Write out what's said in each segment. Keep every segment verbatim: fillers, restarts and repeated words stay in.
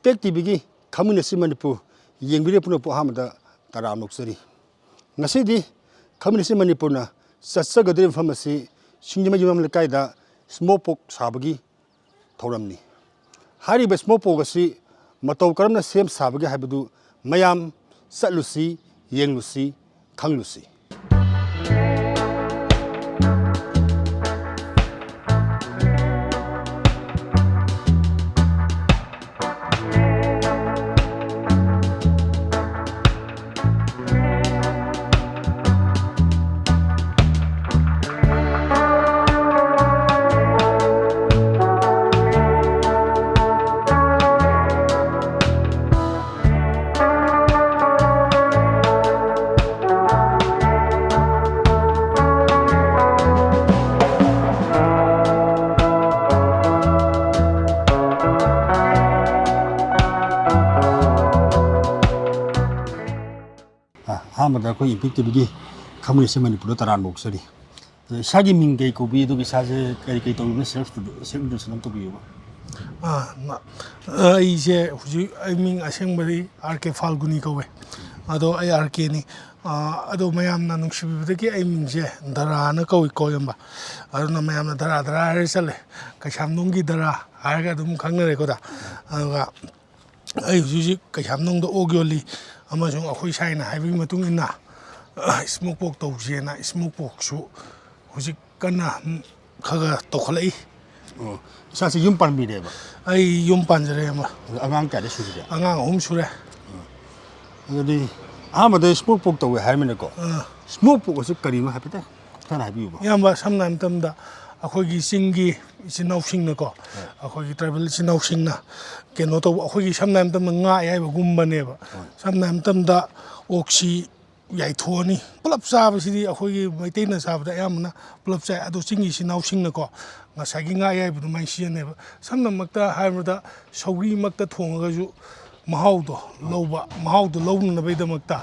Impact ꯇꯤꯚꯤꯒꯤ ꯈꯪꯃꯤꯟꯅꯁꯤ Manipur ꯌꯦꯡꯕꯤꯔꯤꯕ ꯄꯨꯝꯅꯃꯛꯄꯨ ꯑꯍꯥꯟꯕꯗ ꯇꯔꯥꯝꯅ ꯑꯣꯛꯆꯔꯤ꯫ ꯉꯁꯤꯗꯤ ꯈꯪꯃꯤꯟꯅꯁꯤ ꯃꯅꯤꯄꯨꯔꯅ ꯆꯠꯆꯒꯗꯧꯔꯤꯕ ꯃꯐꯝ ꯑꯁꯤ ꯁꯤꯡꯖꯃꯩ ꯌꯨꯝꯅꯥꯝ ꯂꯩꯀꯥꯏꯗ smoke pork ꯁꯥꯕꯒꯤ ꯊꯧꯔꯝꯅꯤ꯫ ꯍꯥꯏꯔꯤꯕ smoke pork ꯑꯁꯤ ꯃꯇꯧ ꯀꯔꯝꯅ ꯁꯦꯝ ꯁꯥꯕꯒꯦ ꯍꯥꯏꯕꯗꯨ ꯃꯌꯥꯝ ꯆꯠꯂꯨꯁꯤ, ꯌꯦꯡꯂꯨꯁꯤ, ꯈꯪꯂꯨꯁꯤ꯫ ꯑ, ꯑꯍꯥꯟꯕꯗ ꯑꯩꯈꯣꯏ ꯏꯝꯄꯦꯛ ꯇꯤꯚꯤꯒꯤ ꯈꯪꯃꯤꯟꯅꯁꯤ ꯃꯅꯤꯄꯨꯔꯗ ꯇꯔꯥꯝꯅ ꯑꯣꯛꯆꯔꯤ꯫ ꯑꯗꯣ ꯏꯁꯥꯒꯤ ꯃꯤꯡ ꯀꯩ ꯀꯧꯕꯤ, ꯑꯗꯨꯒ ꯏꯁꯥꯁꯦ ꯀꯔꯤ ꯀꯔꯤ ꯇꯧꯔꯤꯕꯅꯣ, self introduction ꯑꯃ ꯇꯧꯕꯤꯌꯨꯕ꯫ ꯑꯥ, ꯃ-, ꯑꯩꯁꯦ ꯍꯧꯖꯤꯛ, ꯑꯩ ꯃꯤꯡ ꯑꯁꯦꯡꯕꯗꯤ ꯑꯥꯔ ꯀꯦ ꯐꯥꯜꯒꯨꯅꯤ ꯀꯧꯋꯦ꯫ ꯑꯗꯣ ꯑꯩ ꯑꯥꯔ ꯀꯦꯅꯤ꯫ ꯑꯥ, ꯑꯗꯣ ꯃꯌꯥꯝꯅ ꯅꯨꯡꯁꯤꯕꯤꯕꯗꯒꯤ ꯑꯩ ꯃꯤꯡꯁꯦ ꯗꯔꯥꯅ ꯀꯧꯏꯀꯣ, ꯏꯌꯥꯝꯕ꯫ ꯑꯗꯨꯅ ꯃꯌꯥꯝꯅ ꯗꯔꯥ ꯗꯔꯥ ꯍꯥꯏꯔ ꯆꯠꯂꯦ꯫ ꯀꯩꯁꯥꯝꯊꯣꯡꯒꯤ ꯗꯔꯥ ꯍꯥꯏꯔꯒ ꯑꯗꯨꯝ ꯈꯪꯅꯔꯦꯀꯣ, ꯗꯥ꯫ ꯑꯗꯨꯒ ꯑꯩ ꯍꯧꯖꯤꯛ ꯍꯧꯖꯤꯛ ꯀꯩꯁꯥꯝꯊꯣꯡꯗ ꯑꯣꯛ ꯌꯣꯜꯂꯤ, ꯑꯃꯁꯨꯡ ꯑꯩꯈꯣꯏ ꯁꯥꯏꯅ ꯍꯥꯏꯕꯒꯤ ꯃꯇꯨꯡ ꯏꯟꯅ, smoke pork ꯇꯧꯁꯦꯅ smoke porkꯁꯨ ꯍꯧꯖꯤꯛ ꯀꯟꯅ ꯈꯔ ꯈꯔ ꯇꯧꯈꯠꯂꯛꯏ꯫ ꯑꯣ, ꯏꯁꯥꯁꯦ ꯌꯨꯝ ꯄꯥꯟꯕꯤꯔꯦꯕ? ꯑꯩ ꯌꯨꯝ ꯄꯥꯟꯖꯔꯦ, ꯑꯃ꯫ ꯑꯗꯣ ꯑꯉꯥꯡ ꯀꯌꯥꯗꯤ ꯁꯨꯔꯒꯦ? ꯑꯉꯥꯡ ꯑꯍꯨꯝ ꯁꯨꯔꯦ꯫ ꯑꯗꯨꯗꯤ ꯑꯍꯥꯟꯕꯗ smoke pork ꯇꯧꯋꯦ ꯍꯥꯏꯔꯃꯤꯅꯀꯣ꯫ ꯑꯥ꯫ Smoke pork ꯑꯁꯤ ꯀꯔꯤꯅꯣ ꯍꯥꯏꯐꯦꯠꯇꯪ ꯈꯔ ꯍꯥꯏꯕꯤꯌꯨꯕ꯫ ꯏꯌꯥꯝꯕ, ꯁꯝꯅ ꯍꯥꯏꯔꯕ ꯃꯇꯝꯗ ꯑꯩꯈꯣꯏꯒꯤ ꯆꯤꯡꯒꯤ ꯏꯆꯤꯟ ꯏꯅꯥꯎꯁꯤꯡꯅꯀꯣ, ꯍꯣꯏ꯫ ꯑꯩꯈꯣꯏꯒꯤ tribal ꯏꯆꯤꯟ ꯏꯅꯥꯎꯁꯤꯡꯅ ꯀꯩꯅꯣ ꯇꯧꯕ, ꯑꯩꯈꯣꯏꯒꯤ ꯁꯝꯅ ꯍꯥꯏꯔꯕ ꯃꯇꯝꯗ ꯉꯥ ꯑꯌꯥꯏꯕꯒꯨꯝꯕꯅꯦꯕ꯫ ꯍꯣꯏ꯫ ꯁꯝꯅ ꯍꯥꯏꯔꯕ ꯃꯇꯝꯗ ꯑꯣꯛꯁꯤ ꯌꯥꯏꯊꯣꯛꯑꯅꯤ꯫ ꯄꯨꯂꯞ ꯆꯥꯕꯁꯤꯗꯤ ꯑꯩꯈꯣꯏꯒꯤ ꯃꯩꯇꯩꯅ ꯆꯥꯕꯗ ꯑꯌꯥꯝꯕꯅ ꯄꯨꯂꯞ ꯆꯥꯏ꯫ ꯑꯗꯣ ꯆꯤꯡꯒꯤ ꯏꯆꯤꯟ ꯏꯅꯥꯎꯁꯤꯡꯅꯀꯣ, ꯉꯁꯥꯏꯒꯤ ꯉꯥ ꯑꯌꯥꯏꯕꯗꯨꯃꯥꯏꯅ ꯁꯤꯖꯤꯟꯅꯩꯕ꯫ ꯁꯝꯅꯃꯛꯇ ꯍꯥꯏꯔꯕꯗ ꯁꯧꯒ꯭ꯔꯤꯃꯛꯇ ꯊꯣꯡꯉꯒꯁꯨ ꯃꯍꯥꯎꯗꯣ ꯂꯧꯕ, ꯃꯍꯥꯎꯗꯣ ꯂꯧꯅꯅꯕꯒꯤꯗꯃꯛꯇ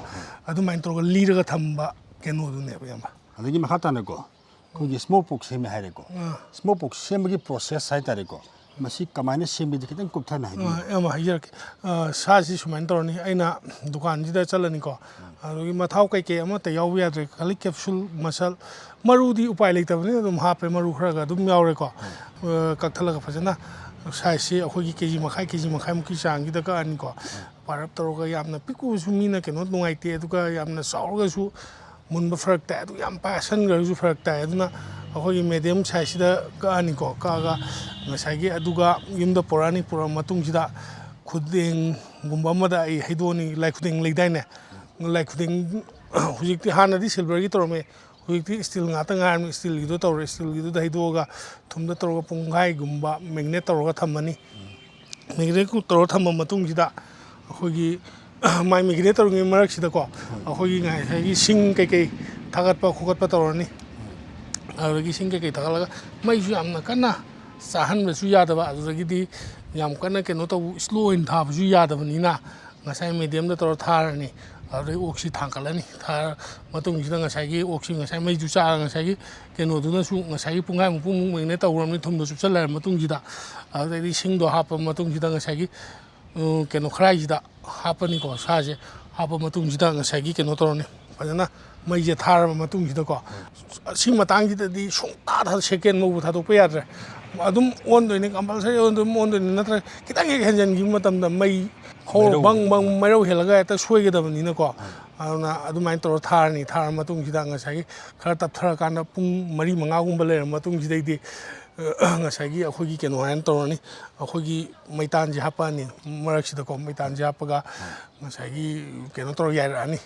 ꯑꯗꯨꯃꯥꯏꯅ ꯇꯧꯔꯒ ꯂꯤꯔꯒ ꯊꯝꯕ ꯀꯩꯅꯣꯗꯨꯅꯦꯕ, ꯏꯌꯥꯝꯕ꯫ ꯑꯗꯒꯤ ꯃꯈꯥ ꯇꯥꯅꯀꯣ, ꯑꯩꯈꯣꯏꯒꯤ smoke pork ꯁꯦꯝꯃꯦ ꯍꯥꯏꯔꯦꯀꯣ꯫ ꯑꯥ꯫ Smoke pork ꯁꯦꯝꯕꯒꯤ process ꯍꯥꯏꯇꯥꯔꯦꯀꯣ, ꯃꯁꯤ ꯀꯃꯥꯏꯅ ꯁꯦꯝꯕꯤꯗ ꯈꯤꯇꯪ ꯀꯨꯞꯊꯅ ꯍꯥꯏꯕꯤꯌꯨ꯫ ꯑꯥ, ꯑꯩ ꯑꯃ ꯍꯥꯏꯖꯔꯛꯀꯦ꯫ ꯑꯥ, ꯁꯥꯁꯤ ꯁꯨꯃꯥꯏꯅ ꯇꯧꯔꯅꯤ, ꯑꯩꯅ ꯗꯨꯀꯥꯟꯁꯤꯗ ꯆꯠꯂꯅꯤꯀꯣ, ꯑꯗꯨꯒꯤ ꯃꯊꯥꯎ ꯀꯩꯀꯩ ꯑꯃꯠꯇ ꯌꯥꯎꯕ ꯌꯥꯗ꯭ꯔꯦ, ꯈꯜꯂꯤ ꯀꯦꯞꯁꯨꯜ ꯃꯁꯜ, ꯃꯔꯨꯗꯤ ꯎꯄꯥꯏ ꯂꯩꯇꯕꯅꯤꯅ ꯑꯗꯨꯝ ꯍꯥꯞꯄꯦ, ꯃꯔꯨ ꯈꯔꯒ ꯑꯗꯨꯝ ꯌꯥꯎꯔꯦꯀꯣ꯫ ꯑꯥ, ꯀꯛꯊꯠꯂꯒ ꯐꯖꯅ ꯁꯥꯏꯖꯁꯤ ꯑꯩꯈꯣꯏꯒꯤ ꯀꯦ ꯖꯤ ꯃꯈꯥꯏ, ꯀꯦ ꯖꯤ ꯃꯈꯥꯏꯃꯨꯛꯀꯤ ꯆꯥꯡꯁꯤꯗ ꯀꯛꯑꯅꯤꯀꯣ꯫ ꯄꯥꯔꯞ ꯇꯧꯔꯒ ꯌꯥꯝꯅ ꯄꯤꯛꯎꯁꯨ ꯃꯤꯅ ꯀꯩꯅꯣ ꯅꯨꯡꯉꯥꯏꯇꯦ, ꯑꯗꯨꯒ ꯌꯥꯝꯅ ꯆꯥꯎꯔꯒꯁꯨ ꯃꯨꯟꯕ ꯐꯔꯛ ꯇꯥꯏ, ꯑꯗꯨ ꯌꯥꯝ ꯄꯥꯁꯟꯈ꯭ꯔꯒꯁꯨ ꯐꯔꯛ ꯇꯥꯏ꯫ ꯑꯗꯨꯅ ꯑꯩꯈꯣꯏꯒꯤ ꯃꯦꯗꯤꯌꯝ ꯁꯥꯏꯖꯁꯤꯗ ꯀꯛꯑꯅꯤꯀꯣ꯫ ꯀꯛꯑꯒ ꯉꯁꯥꯏꯒꯤ ꯑꯗꯨꯒ ꯌꯨꯝꯗ ꯄꯨꯔꯛꯑꯅꯤ, ꯄꯨꯔꯛꯑ ꯃꯇꯨꯡꯁꯤꯗ ꯈꯨꯗꯦꯡꯒꯨꯝꯕ ꯑꯃꯗ ꯑꯩ ꯍꯩꯗꯣꯛꯑꯅꯤ꯫ ꯂꯥꯏ ꯈꯨꯗꯦꯡ ꯂꯩꯗꯥꯏꯅꯦ? ꯂꯥꯏ ꯈꯨꯗꯦꯡ ꯍꯧꯖꯤꯛꯇꯤ, ꯍꯥꯟꯅꯗꯤ ꯁꯤꯜꯚꯔꯒꯤ ꯇꯧꯔꯝꯃꯦ, ꯍꯧꯖꯤꯛꯇꯤ ꯏꯁꯇꯤꯜ ꯉꯥꯛꯇ ꯉꯥꯏꯔꯕꯅꯤ꯫ ꯏꯁꯇꯤꯜꯒꯤꯗꯣ ꯇꯧꯔꯦ, ꯏꯁꯇꯤꯜꯒꯤꯗꯨꯗ ꯍꯩꯗꯣꯛꯑꯒ ꯊꯨꯝꯗ ꯇꯧꯔꯒ ꯄꯨꯡꯈꯥꯏꯒꯨꯝꯕ ꯃꯦꯒꯅꯦꯠ ꯇꯧꯔꯒ ꯊꯝꯃꯅꯤ꯫ ꯃꯦꯒꯅꯦꯠ ꯇꯧꯔ ꯊꯝꯕ ꯃꯇꯨꯡꯁꯤꯗ ꯑꯩꯈꯣꯏꯒꯤ ꯃꯥꯏ ꯃꯦꯒꯅꯦꯠ ꯇꯧꯔꯤꯉꯩ ꯃꯔꯛꯁꯤꯗꯀꯣ, ꯑꯩꯈꯣꯏꯒꯤ ꯉꯁꯥꯏꯒꯤ ꯁꯤꯡ ꯀꯩꯀꯩ ꯊꯥꯒꯠꯄ ꯈꯣꯀꯠꯄ ꯇꯧꯔꯅꯤ꯫ ꯑꯗꯨꯗꯒꯤ ꯁꯤꯡ ꯀꯩꯀꯩ ꯊꯥꯒꯠꯂꯒ ꯃꯩꯁꯨ ꯌꯥꯝꯅ ꯀꯟꯅ ꯆꯥꯍꯟꯕꯁꯨ ꯌꯥꯗꯕ, ꯑꯗꯨꯗꯒꯤꯗꯤ ꯌꯥꯝ ꯀꯟꯅ ꯀꯩꯅꯣ ꯇꯧꯕ, ꯁ꯭ꯂꯣ ꯑꯣꯏꯅ ꯊꯥꯕꯁꯨ ꯌꯥꯗꯕꯅꯤꯅ ꯉꯁꯥꯏ ꯃꯦꯗꯤꯌꯝꯗ ꯇꯧꯔ ꯊꯥꯔꯅꯤ꯫ ꯑꯗꯨꯗꯩ ꯑꯣꯛꯁꯤ ꯊꯥꯡꯀꯠꯂꯅꯤ꯫ ꯊꯥꯔ ꯃꯇꯨꯡꯁꯤꯗ ꯉꯁꯥꯏꯒꯤ ꯑꯣꯛꯁꯤ ꯉꯁꯥꯏ ꯃꯩꯁꯨ ꯆꯥꯔ ꯉꯁꯥꯏꯒꯤ ꯀꯩꯅꯣꯗꯨꯅꯁꯨ ꯉꯁꯥꯏꯒꯤ ꯄꯨꯡꯈꯥꯏꯃꯨꯛ, ꯄꯨꯡꯃꯨꯛ ꯃꯦꯒꯅꯦꯠ ꯇꯧꯈ꯭ꯔꯕꯅꯤ, ꯊꯨꯝꯗꯣ ꯆꯨꯞꯁꯜꯂꯛꯑ ꯃꯇꯨꯡꯁꯤꯗ꯫ ꯑꯗꯨꯗꯩꯗꯤ ꯁꯤꯡꯗꯣ ꯍꯥꯞꯄ ꯃꯇꯨꯡꯁꯤꯗ ꯉꯁꯥꯏꯒꯤ, ꯎꯝ, ꯀꯩꯅꯣ ꯈꯔꯥꯏꯁꯤꯗ ꯍꯥꯞꯄꯅꯤꯀꯣ꯫ ꯁꯥꯁꯦ ꯍꯥꯞꯄ ꯃꯇꯨꯡꯁꯤꯗ ꯉꯁꯥꯏꯒꯤ ꯀꯩꯅꯣ ꯇꯧꯔꯅꯤ, ꯐꯖꯅ ꯃꯩꯁꯦ ꯊꯥꯔꯕ ꯃꯇꯨꯡꯁꯤꯗꯀꯣ꯫ ꯁꯤ ꯃꯇꯥꯡꯁꯤꯗꯗꯤ ꯁꯨꯡꯊꯥ ꯊꯥ ꯁꯦꯀꯦꯟ ꯐꯥꯎꯕ ꯊꯥꯗꯣꯛꯄ ꯌꯥꯗ꯭ꯔꯦ꯫ ꯑꯗꯨꯝ ꯑꯣꯟꯗꯣꯏꯅꯤ, ꯀꯝꯄꯜꯁꯔꯤ ꯑꯗꯨꯝ ꯑꯣꯟꯗꯣꯏꯅꯤ, ꯅꯠꯇ꯭ꯔꯒ ꯈꯤꯇꯪ ꯍꯦꯛ ꯍꯦꯟꯖꯟꯈꯤꯕ ꯃꯇꯝꯗ ꯃꯩ ꯍꯧꯔ ꯃꯩꯔꯧ꯫ ꯕꯪ ꯕꯪ ꯃꯩꯔꯧ ꯍꯦꯜꯂꯒ ꯍꯦꯛꯇ ꯁꯣꯏꯒꯗꯕꯅꯤꯅꯀꯣ꯫ ꯑꯗꯨꯅ ꯑꯗꯨꯃꯥꯏꯅ ꯇꯧꯔ ꯊꯥꯔꯅꯤ꯫ ꯊꯥꯔ ꯃꯇꯨꯡꯁꯤꯗ ꯉꯁꯥꯏꯒꯤ ꯈꯔ ꯇꯞꯊꯔꯀꯥꯟꯗ ꯄꯨꯡ ꯃꯔꯤ ꯃꯉꯥꯒꯨꯝꯕ ꯂꯩꯔ ꯃꯇꯨꯡꯁꯤꯗꯩꯗꯤ, ꯉꯁꯥꯏꯒꯤ ꯑꯩꯈꯣꯏꯒꯤ ꯀꯩꯅꯣ ꯍꯥꯏꯅ ꯇꯧꯔꯅꯤ, ꯑꯩꯈꯣꯏꯒꯤ ꯃꯩꯇꯥꯟꯁꯦ ꯍꯥꯞꯄꯛꯑꯅꯤ ꯃꯔꯛꯁꯤꯗꯀꯣ꯫ ꯃꯩꯇꯥꯟꯁꯦ ꯍꯥꯞꯄꯒ ꯉꯁꯥꯏꯒꯤ ꯀꯩꯅꯣ ꯇꯧꯔ ꯌꯥꯏꯔꯛꯑꯅꯤ꯫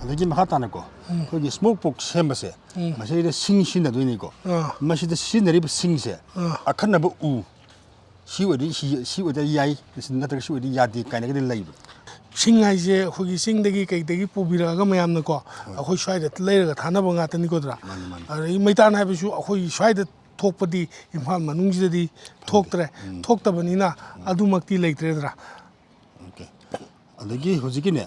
ꯑꯗꯒꯤ ꯃꯈꯥ ꯇꯥꯅꯀꯣ, ꯑꯩꯈꯣꯏꯒꯤ ꯁ꯭ꯃꯣꯛ ꯄꯣꯛ ꯁꯦꯝꯕꯁꯦ, ꯎꯝ꯫ ꯃꯁꯤꯗ ꯁꯤꯡ ꯁꯤꯖꯤꯟꯅꯗꯣꯏꯅꯤꯀꯣ꯫ ꯑꯥ꯫ ꯃꯁꯤꯗ ꯁꯤꯖꯤꯟꯅꯔꯤꯕ ꯁꯤꯡꯁꯦ, ꯑꯥ꯫ ꯑꯈꯟꯅꯕ ꯎ, ꯁꯤ ꯑꯣꯏꯗꯤ ꯁꯤ, ꯁꯤ ꯑꯣꯏꯗꯤ ꯌꯥꯏ, ꯅꯠꯇ꯭ꯔꯒ ꯁꯤ ꯑꯣꯏꯗꯤ ꯌꯥꯗꯦ ꯀꯥꯏꯅꯒꯗꯤ ꯂꯩꯕ꯭ꯔꯥ? ꯁꯤꯡ ꯍꯥꯏꯁꯦ ꯑꯩꯈꯣꯏꯒꯤ ꯆꯤꯡꯗꯒꯤ ꯀꯩꯗꯒꯤ ꯄꯨꯕꯤꯔꯛꯑꯒ ꯃꯌꯥꯝꯅꯀꯣ, ꯑꯩꯈꯣꯏ ꯁ꯭ꯋꯥꯏꯗ ꯂꯩꯔꯒ ꯊꯥꯅꯕ ꯉꯥꯛꯇꯅꯤꯀꯣ, ꯅꯠꯇ꯭ꯔꯥ? ꯃꯥꯅꯤ, ꯃꯥꯅꯤ꯫ ꯑꯗꯒꯤ ꯃꯩꯇꯥꯟ ꯍꯥꯏꯕꯁꯨ ꯑꯩꯈꯣꯏ ꯁ꯭ꯋꯥꯏꯗ ꯊꯣꯛꯄꯗꯤ ꯏꯝꯐꯥꯜ ꯃꯅꯨꯡꯁꯤꯗꯗꯤ ꯊꯣꯛꯇ꯭ꯔꯦ꯫ ꯎꯝ꯫ ꯊꯣꯛꯇꯕꯅꯤꯅ ꯑꯗꯨꯃꯛꯇꯤ ꯂꯩꯇ꯭ꯔꯦꯗ꯭ꯔꯥ? ꯑꯣꯀꯦ꯫ ꯑꯗꯒꯤ ꯍꯧꯖꯤꯛꯀꯤꯅꯦ,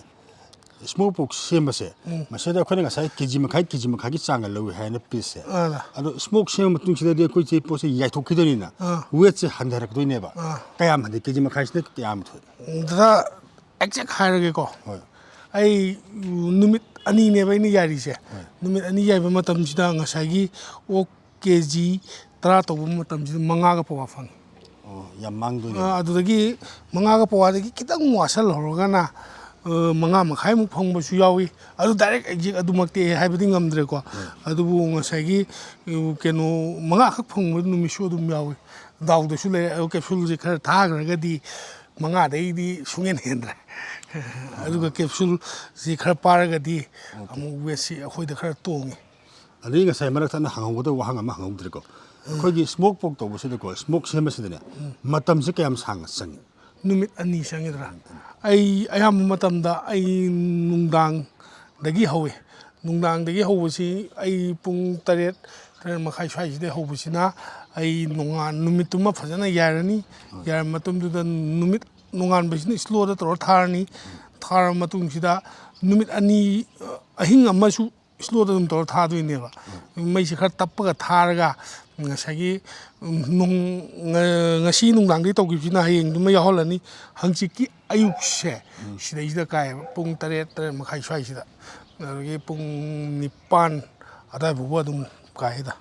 smoke pork ꯁꯦꯝꯕꯁꯦ, ꯎꯝ꯫ ꯃꯁꯤꯗ ꯑꯩꯈꯣꯏꯅ ꯉꯁꯥꯏ ꯀꯦ ꯖꯤ ꯃꯈꯥꯏ, ꯀꯦ ꯖꯤ ꯃꯈꯥꯏꯒꯤ ꯆꯥꯡꯒ ꯂꯧꯏ ꯍꯥꯏꯅ piece ꯁꯦ꯫ ꯑꯥ꯫ ꯑꯗꯣ smoke ꯁꯦꯝꯕ ꯃꯇꯨꯡꯁꯤꯗꯗꯤ ꯑꯩꯈꯣꯏꯁꯦ ꯄꯣꯠꯁꯦ ꯌꯥꯏꯊꯣꯛꯈꯤꯗꯣꯏꯅꯤꯅ, ꯑꯥ꯫ Weight ꯁꯦ ꯍꯟꯊꯔꯛꯇꯣꯏꯅꯦꯕ꯫ ꯑꯥ꯫ ꯀꯌꯥꯝ ꯍꯟꯊꯩ? ꯀꯦ ꯖꯤ ꯃꯈꯥꯏꯁꯤꯅ ꯀꯌꯥꯝ ꯊꯣꯛꯑꯦ? ꯗꯗꯥ, exact ꯍꯥꯏꯔꯒꯦꯀꯣ꯫ ꯍꯣꯏ꯫ ꯑꯩ, ꯎꯝ, ꯅꯨꯃꯤꯠ ꯑꯅꯤꯅꯦꯕ ꯑꯩꯅ ꯌꯥꯏꯔꯤꯁꯦ꯫ ꯍꯣꯏ꯫ ꯅꯨꯃꯤꯠ ꯑꯅꯤ ꯌꯥꯏꯕ ꯃꯇꯝꯁꯤꯗ ꯉꯁꯥꯏꯒꯤ ꯑꯣꯛ ꯀꯦ ꯖꯤ ꯇꯔꯥ ꯇꯧꯕ ꯃꯇꯝꯁꯤꯗ ꯃꯉꯥꯒ ꯄꯋꯥ ꯐꯪꯉꯤ꯫ ꯑꯣ, ꯌꯥꯝ ꯃꯥꯡꯗꯣꯏꯅꯦ꯫ ꯑ, ꯑꯗꯨꯗꯒꯤ ꯃꯉꯥꯒ ꯄꯋꯥꯗꯒꯤ ꯈꯤꯇꯪ ꯋꯥꯁꯜꯍꯧꯔꯒꯅ, ꯑ, ꯃꯉꯥ ꯃꯈꯥꯏꯃꯨꯛ ꯐꯪꯕꯁꯨ ꯌꯥꯎꯏ꯫ ꯑꯗꯨ direct exact ꯑꯗꯨꯃꯛꯇꯤ ꯑꯩ ꯍꯥꯏꯕꯗꯤ ꯉꯝꯗ꯭ꯔꯦꯀꯣ꯫ ꯎꯝ꯫ ꯑꯗꯨꯕꯨ ꯉꯁꯥꯏꯒꯤ, ꯎ, ꯀꯩꯅꯣ, ꯃꯉꯥꯈꯛ ꯐꯪꯕ ꯅꯨꯃꯤꯠꯁꯨ ꯑꯗꯨꯝ ꯌꯥꯎꯏ꯫ ꯗꯥꯎꯗꯁꯨ ꯂꯩꯔꯦ꯫ ꯑꯗꯣ capsule ꯁꯦ ꯈꯔ ꯊꯥꯈ꯭ꯔꯒꯗꯤ ꯃꯉꯥꯗꯩꯗꯤ ꯁꯨꯡꯍꯦꯟ ꯍꯦꯟꯗ꯭ꯔꯦ꯫ ꯑꯗꯨꯒ capsule ꯁꯤ ꯈꯔ ꯄꯥꯔꯒꯗꯤ ꯑꯃꯨꯛ weight ꯁꯤ ꯑꯩꯈꯣꯏꯗ ꯈꯔ ꯇꯣꯡꯉꯤ꯫ ꯑꯗꯒꯤ ꯉꯁꯥꯏ ꯃꯔꯛ ꯊꯠꯅ ꯍꯪꯍꯧꯒꯗꯕ ꯋꯥꯍꯪ ꯑꯃ ꯍꯪꯍꯧꯗ꯭ꯔꯦꯀꯣ꯫ ꯎꯝ꯫ ꯑꯩꯈꯣꯏꯒꯤ smoke pork ꯇꯧꯕꯁꯤꯗꯀꯣ, smoke ꯁꯦꯝꯕꯁꯤꯗꯅꯦ, ꯎꯝ꯫ ꯃꯇꯝꯁꯦ ꯀꯌꯥꯝ ꯁꯥꯡꯅ ꯆꯪꯉꯤ? ꯅꯨꯃꯤꯠ ꯑꯅꯤ ꯆꯪꯉꯤꯗ꯭ꯔꯥ? ꯑꯩ ꯑꯌꯥꯝꯕ ꯃꯇꯝꯗ ꯑꯩ ꯅꯨꯡꯗꯥꯡꯗꯒꯤ ꯍꯧꯋꯤ꯫ ꯅꯨꯡꯗꯥꯡꯗꯒꯤ ꯍꯧꯕꯁꯤ ꯑꯩ ꯄꯨꯡ ꯇꯔꯦꯠ, ꯇꯔꯦꯠ ꯃꯈꯥꯏ ꯁ꯭ꯋꯥꯏꯁꯤꯗꯩ ꯍꯧꯕꯁꯤꯅ ꯑꯩ ꯅꯣꯡꯉꯥꯟ-, ꯅꯨꯃꯤꯠꯇꯨꯃ ꯐꯖꯅ ꯌꯥꯏꯔꯅꯤ꯫ ꯍꯣꯏ꯫ ꯌꯥꯏꯔ ꯃꯇꯨꯡꯗꯨꯗ ꯅꯨꯃꯤꯠ ꯅꯣꯡꯉꯥꯟꯕꯁꯤꯅ slow ꯗ ꯇꯧꯔ ꯊꯥꯔꯅꯤ꯫ ꯊꯥꯔ ꯃꯇꯨꯡꯁꯤꯗ ꯅꯨꯃꯤꯠ ꯑꯅꯤ, ꯑꯍꯤꯡ ꯑꯃꯁꯨ slow ꯗ ꯑꯗꯨꯝ ꯇꯧꯔ ꯊꯥꯗꯣꯏꯅꯦꯕ꯫ ꯃꯩꯁꯦ ꯈꯔ ꯇꯞꯄꯒ ꯊꯥꯔꯒ ꯉꯁꯥꯏꯒꯤ, ꯎꯝ, ꯅꯣꯡ-, ꯉ-, ꯉꯁꯤ ꯅꯨꯡꯗꯥꯡꯗꯒꯤ ꯇꯧꯈꯤꯕꯁꯤꯅ ꯍꯌꯦꯡꯗꯨꯃ ꯌꯥꯎꯍꯜꯂꯅꯤ꯫ ꯍꯪꯆꯤꯠꯀꯤ ꯑꯌꯨꯛꯁꯦ ꯎꯝ꯫ ꯁꯤꯗꯩꯁꯤꯗ ꯀꯥꯏꯌꯦꯕ, ꯄꯨꯡ ꯇꯔꯦꯠ, ꯇꯔꯦꯠ ꯃꯈꯥꯏ ꯁ꯭ꯋꯥꯏꯁꯤꯗ꯫ ꯑꯗꯨꯗꯒꯤ ꯄꯨꯡ ꯅꯤꯄꯥꯟ ꯑꯗꯥꯏ ꯐꯥꯎꯕ ꯑꯗꯨꯝ ꯀꯥꯏꯗ꯫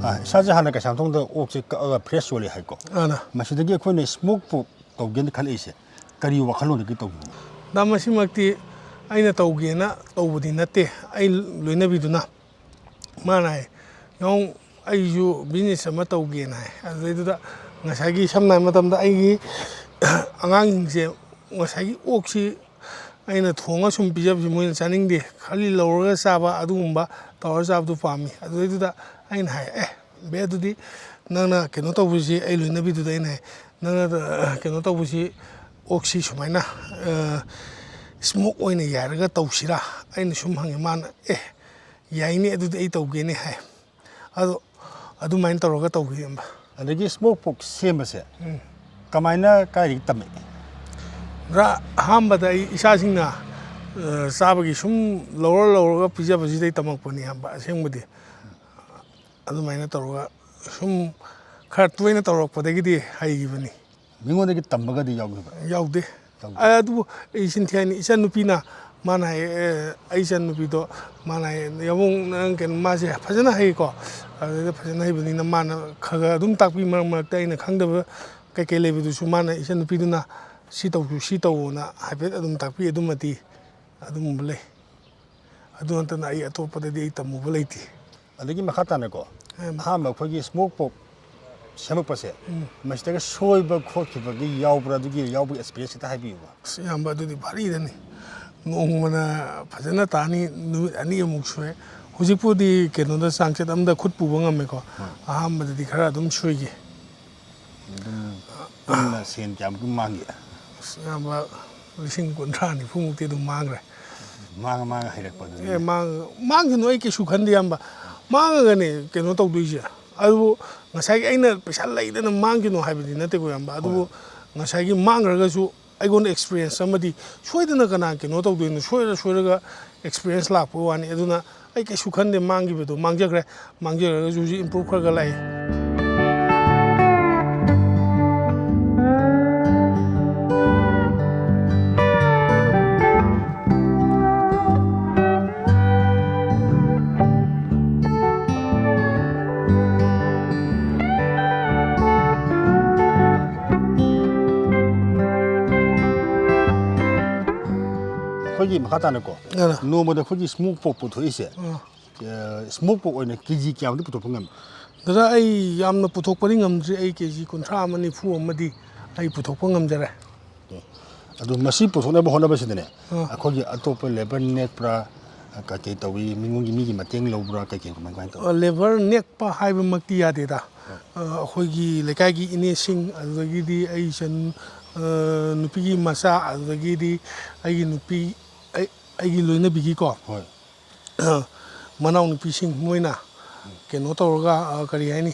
ꯑꯥ, ꯏꯁꯥꯁꯦ ꯍꯥꯟꯅ ꯀꯩꯁꯥꯝꯊꯣꯡꯗ ꯑꯣꯛꯁꯦ ꯀꯛꯑꯒ fresh ꯌꯣꯜꯂꯤ ꯍꯥꯏꯀꯣ꯫ ꯑꯥꯅ꯫ ꯃꯁꯤꯗꯒꯤ ꯑꯩꯈꯣꯏꯅ smoke pork ꯇꯧꯒꯦꯅ ꯈꯜꯂꯛꯏꯁꯦ ꯀꯔꯤ ꯋꯥꯈꯜꯂꯣꯟꯗꯒꯤ ꯇꯧꯈꯤꯕꯅꯣ? ꯗꯥ, ꯃꯁꯤꯃꯛꯇꯤ ꯑꯩꯅ ꯇꯧꯒꯦꯅ ꯇꯧꯕꯗꯤ ꯅꯠꯇꯦ꯫ ꯑꯩ ꯂꯣꯏꯅꯕꯤꯗꯨꯅ ꯃꯥꯅ ꯍꯥꯏ, "ꯌꯦꯡꯉꯨ, ꯑꯩꯁꯨ business ꯑꯃ ꯇꯧꯒꯦꯅ" ꯍꯥꯏ꯫ ꯑꯗꯨꯗꯩꯗꯨꯗ ꯉꯁꯥꯏꯒꯤ, ꯁꯝꯅ ꯍꯥꯏ ꯃꯇꯝꯗ, ꯑꯩꯒꯤ ꯑꯉꯥꯡꯁꯤꯡꯁꯦ ꯉꯁꯥꯏꯒꯤ ꯑꯣꯛꯁꯤ ꯑꯩꯅ ꯊꯣꯡꯉ ꯁꯨꯝ ꯄꯤꯖꯕꯁꯤ ꯃꯣꯏꯅ ꯆꯥꯅꯤꯡꯗꯦ, ꯈꯜꯂꯤ ꯂꯧꯔꯒ ꯆꯥꯕ, ꯑꯗꯨꯒꯨꯝꯕ ꯇꯧꯔ ꯆꯥꯕꯗꯨ ꯄꯥꯝꯃꯤ꯫ ꯑꯗꯨꯗꯩꯗꯨꯗ ꯑꯩꯅ ꯍꯥꯏ, "ꯑꯦ, ꯕꯦ, ꯑꯗꯨꯗꯤ ꯅꯪꯅ ꯀꯩꯅꯣ ꯇꯧꯕꯁꯤ", ꯑꯩ ꯂꯣꯏꯅꯕꯤꯗꯨꯗ ꯑꯩꯅ ꯍꯥꯏ, "ꯅꯪꯅ, ꯑ, ꯀꯩꯅꯣ ꯇꯧꯕꯁꯤ, ꯑꯣꯛꯁꯤ ꯁꯨꯃꯥꯏꯅ, ꯑ, smoke ꯑꯣꯏꯅ ꯌꯥꯏꯔꯒ ꯇꯧꯁꯤꯔꯥ?" ꯑꯩꯅ ꯁꯨꯝ ꯍꯪꯉꯦ꯫ ꯃꯥꯅ, "ꯑꯦ, ꯌꯥꯏꯅꯦ, ꯑꯗꯨꯗꯤ ꯑꯩ ꯇꯧꯒꯦꯅꯦ" ꯍꯥꯏ꯫ ꯑꯗꯣ ꯑꯗꯨꯃꯥꯏꯅ ꯇꯧꯔꯒ ꯇꯧꯈꯤ, ꯏꯌꯥꯝꯕ꯫ ꯑꯗꯒꯤ smoke pork ꯁꯦꯝꯕꯁꯦ ꯎꯝ꯫ ꯀꯃꯥꯏꯅ, ꯀꯥꯏꯗꯒꯤ ꯇꯝꯃꯛꯏ? ꯈꯔ ꯑꯍꯥꯟꯕꯗ ꯑꯩ ꯏꯆꯥꯁꯤꯡꯅ, ꯑ, ꯆꯥꯕꯒꯤ ꯁꯨꯝ ꯂꯧꯔ ꯂꯧꯔꯒ ꯄꯤꯖꯕꯁꯤꯗꯩ ꯇꯝꯃꯛꯄꯅꯤ, ꯏꯌꯥꯝꯕ, ꯑꯁꯦꯡꯕꯗꯤ꯫ ꯑꯗꯨꯃꯥꯏꯅ ꯇꯧꯔꯒ ꯁꯨꯝ ꯈꯔ ꯇꯣꯏꯅ ꯇꯧꯔꯛꯄꯗꯒꯤꯗꯤ ꯍꯩꯈꯤꯕꯅꯤ꯫ ꯃꯤꯉꯣꯟꯗꯒꯤ ꯇꯝꯕꯒꯗꯤ ꯌꯥꯎꯈꯤꯕ꯭ꯔꯥ? ꯌꯥꯎꯗꯦ꯫ ꯌꯥꯎꯗꯦ꯫ ꯑ, ꯑꯗꯨꯕꯨ ꯑꯩ ꯆꯤꯟ ꯊꯤ ꯍꯥꯏꯅꯤ, ꯏꯆꯟꯅꯨꯄꯤꯅ, ꯃꯥꯅ ꯍꯥꯏ, "ꯑꯦ, ꯑꯩ ꯏꯆꯟꯅꯨꯄꯤꯗꯣ", ꯃꯥꯅ ꯍꯥꯏ, "ꯌꯥꯕꯨꯡ, ꯅꯪ ꯀꯩꯅꯣ", ꯃꯥꯁꯦ ꯐꯖꯅ ꯍꯩꯀꯣ꯫ ꯑꯗꯨꯗ ꯐꯖꯅ ꯍꯩꯕꯅꯤꯅ ꯃꯥꯅ ꯈꯔ ꯈꯔ ꯑꯗꯨꯝ ꯇꯥꯛꯄꯤ, ꯃꯔꯛ ꯃꯔꯛꯇ ꯑꯩꯅ ꯈꯪꯗꯕ ꯀꯩꯀꯩ ꯂꯩꯕꯗꯨꯁꯨ ꯃꯥꯅ, ꯏꯆꯟꯅꯨꯄꯤꯗꯨꯅ "ꯁꯤ ꯇꯧꯁꯨ, ꯁꯤ ꯇꯧꯑꯣꯅ" ꯍꯥꯏꯐꯦꯠ ꯑꯗꯨꯝ ꯇꯥꯛꯄꯤ꯫ ꯑꯗꯨꯃꯗꯤ ꯑꯗꯨꯒꯨꯝꯕ ꯂꯩ꯫ ꯑꯗꯨ ꯅꯠꯇꯅ ꯑꯩ ꯑꯇꯣꯞꯄꯗꯗꯤ ꯑꯩ ꯇꯝꯃꯨꯕ ꯂꯩꯇꯦ꯫ ꯑꯗꯒꯤ ꯃꯈꯥ ꯇꯥꯅꯀꯣ, ꯎꯝ꯫ ꯑꯍꯥꯟꯕ ꯑꯩꯈꯣꯏꯒꯤ smoke pork ꯁꯦꯝꯃꯛꯄꯁꯦ, ꯎꯝ꯫ ꯃꯁꯤꯗꯒ ꯁꯣꯏꯕ ꯈꯣꯠꯈꯤꯕꯒꯤ ꯌꯥꯎꯕ꯭ꯔꯥ? ꯑꯗꯨꯒꯤ ꯌꯥꯎꯕꯒꯤ experience ꯈꯤꯇ ꯍꯥꯏꯕꯤꯌꯨꯕ꯫ ꯑꯁ, ꯏꯌꯥꯝꯕ, ꯑꯗꯨꯗꯤ ꯚꯥꯔꯤꯗꯅꯤ꯫ ꯅꯣꯡꯃꯅ ꯐꯖꯅ ꯇꯥꯅꯤ, ꯅꯨꯃꯤꯠ ꯑꯅꯤ ꯑꯃꯨꯛ ꯁꯨꯔꯦ꯫ ꯍꯧꯖꯤꯛꯄꯨꯗꯤ ꯀꯩꯅꯣꯗ, ꯆꯥꯡꯆꯠ ꯑꯃꯗ ꯈꯨꯠ ꯄꯨꯕ ꯉꯝꯃꯦꯀꯣ꯫ ꯎꯝ꯫ ꯑꯍꯥꯟꯕꯗꯗꯤ ꯈꯔ ꯑꯗꯨꯝ ꯁꯣꯏꯈꯤ꯫ ꯑꯗꯨꯝ ꯄꯨꯟꯅ ꯁꯦꯟ ꯀꯌꯥꯃꯨꯛꯇꯤ ꯃꯥꯡꯒꯦ? ꯑꯁ, ꯏꯌꯥꯝꯕ, ꯂꯤꯁꯤꯡ ꯀꯨꯟꯊ꯭ꯔꯥ ꯅꯤꯐꯨꯃꯨꯛꯇꯤ ꯑꯗꯨꯝ ꯃꯥꯡꯈ꯭ꯔꯦ꯫ ꯃꯥꯡꯉ ꯃꯥꯡꯉ ꯍꯩꯔꯛꯄꯗꯨꯅꯤ꯫ ꯑꯦ, ꯃꯥꯡ-, ꯃꯥꯡꯈꯤꯅꯨ, ꯑꯩ ꯀꯩꯁꯨ ꯈꯟꯗꯦ, ꯏꯌꯥꯝꯕ꯫ ꯃꯥꯡꯉꯒꯅꯦ ꯀꯩꯅꯣ ꯇꯧꯗꯣꯏꯁꯦ꯫ ꯑꯗꯨꯕꯨ ꯉꯁꯥꯏꯒꯤ ꯑꯩꯅ ꯄꯩꯁꯥ ꯂꯩꯗꯅ ꯃꯥꯡꯈꯤꯅꯨ ꯍꯥꯏꯕꯗꯤ ꯅꯠꯇꯦꯀꯣ, ꯏꯌꯥꯝꯕ꯫ ꯑꯗꯨꯕꯨ ꯍꯣꯏ꯫ ꯉꯁꯥꯏꯒꯤ ꯃꯥꯡꯈ꯭ꯔꯒꯁꯨ ꯑꯩꯉꯣꯟꯗ experience ꯑꯃꯗꯤ, ꯁꯣꯏꯗꯅ ꯀꯅꯥ ꯀꯩꯅꯣ ꯇꯧꯗꯣꯏꯅꯣ, ꯁꯣꯏꯔ ꯁꯣꯏꯔꯒ experience ꯂꯥꯛꯄ ꯋꯥꯅꯤ꯫ ꯑꯗꯨꯅ ꯑꯩ ꯀꯩꯁꯨ ꯈꯟꯗꯦ, ꯃꯥꯡꯈꯤꯕꯗꯣ ꯃꯥꯡꯖꯈ꯭ꯔꯦ꯫ ꯃꯥꯡꯖꯔꯒꯁꯨ ꯍꯧꯖꯤꯛ improve ꯈꯔ ꯈꯔ ꯂꯥꯛꯏ꯫ ꯁꯤꯒꯤ ꯃꯈꯥ ꯇꯥꯅꯀꯣ, ꯑꯥ꯫ ꯅꯣꯡꯃꯗ ꯑꯩꯈꯣꯏꯒꯤ smoke pork ꯄꯨꯊꯣꯛꯏꯁꯦ, ꯑꯥ꯫ ꯑ, smoke pork ꯑꯣꯏꯅ ꯀꯦ ꯖꯤ ꯀꯌꯥꯃꯨꯛꯇꯤ ꯄꯨꯊꯣꯛꯄ ꯉꯝꯃꯤ? ꯗꯗꯥ, ꯑꯩ ꯌꯥꯝꯅ ꯄꯨꯊꯣꯛꯄꯗꯤ ꯉꯝꯗ꯭ꯔꯤ꯫ ꯑꯩ ꯀꯦ ꯖꯤ ꯀꯨꯟꯊ꯭ꯔꯥ ꯑꯃ ꯅꯤꯐꯨ ꯑꯃꯗꯤ ꯑꯩ ꯄꯨꯊꯣꯛꯄ ꯉꯝꯖꯔꯦ꯫ ꯑꯗꯨ ꯃꯁꯤ ꯄꯨꯊꯣꯛꯅꯕ ꯍꯣꯠꯅꯕꯁꯤꯗꯅꯦ, ꯑꯥ꯫ ꯑꯩꯈꯣꯏꯒꯤ ꯑꯇꯣꯞꯄ labour ꯅꯦꯛꯄ꯭ꯔꯥ, ꯀꯩꯀꯩ ꯇꯧꯏ, ꯃꯤꯉꯣꯟꯒꯤ, ꯃꯤꯒꯤ ꯃꯇꯦꯡ ꯂꯧꯕ꯭ꯔꯥ, ꯀꯩꯀꯩ ꯀꯃꯥꯏ ꯀꯃꯥꯏ ꯇꯧꯏ? ꯑ, labour ꯅꯦꯛꯄ ꯍꯥꯏꯕꯃꯛꯇꯤ ꯌꯥꯗꯦꯗ꯫ ꯑ, ꯑꯩꯈꯣꯏꯒꯤ ꯂꯩꯀꯥꯏꯒꯤ ꯏꯅꯦꯁꯤꯡ, ꯑꯗꯨꯗꯒꯤꯗꯤ ꯑꯩ ꯏꯆꯟ, ꯑ, ꯅꯨꯄꯤꯒꯤ ꯃꯆꯥ, ꯑꯗꯨꯗꯒꯤꯗꯤ ꯑꯩꯒꯤ ꯅꯨꯄꯤ, ꯑꯩ, ꯑꯩꯒꯤ ꯂꯣꯏꯅꯕꯤꯒꯤꯀꯣ, ꯍꯣꯏ꯫ ꯃꯅꯥꯎꯅꯨꯄꯤꯁꯤꯡ ꯃꯣꯏꯅ ꯀꯩꯅꯣ ꯇꯧꯔꯒ, ꯑ, ꯀꯔꯤ ꯍꯥꯏꯅꯤ,